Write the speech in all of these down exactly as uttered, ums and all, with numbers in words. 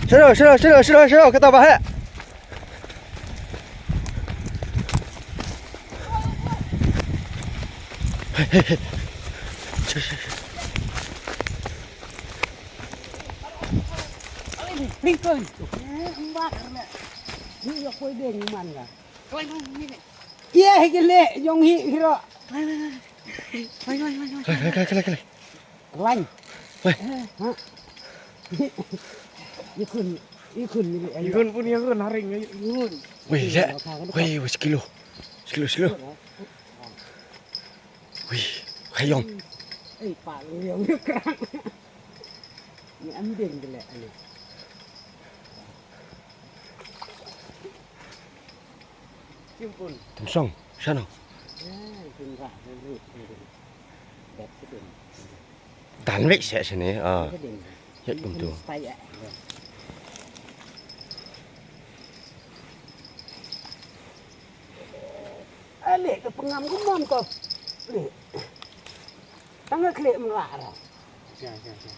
Shadow, shadow, shadow, shadow, shadow, kata ba heh. Ye hi ki leh jong hi hi ro. Khlaiñ, khlaiñ, khlaiñ, khlaiñ. Khlaiñ. Weh. Ha. Ye khun, ye khun ni. Ye khun pun ye khun haring ye khun. Weh, leh. Weh, weh, sekilo. Sekilo, sekilo. Weh, khlaiñ. Ei, pa, ye ye krang. Ni am ding de leh ani. Tam song, shano? Tan wek seh sene, ah. Hek kum tu. Ale ka pengam ku mam ko. Le. Tang ka khlek mra ra. Sha, sha, sha.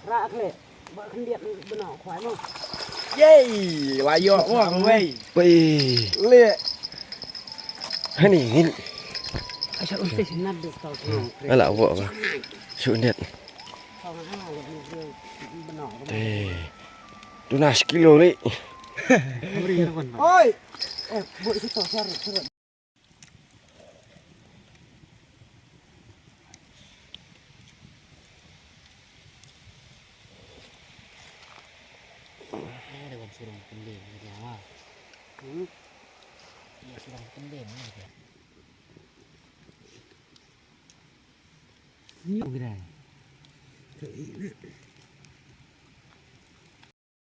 Ra khlek. Ba khyndiat bna khwai mo. Yei, la ïoh mo wei. Pei. Le. Hani, hani. Asal ustis nat duk tau. Ala wo ba. Shu net. Te. Tuna sekilo ni. Oi. Eh, bu situ sar.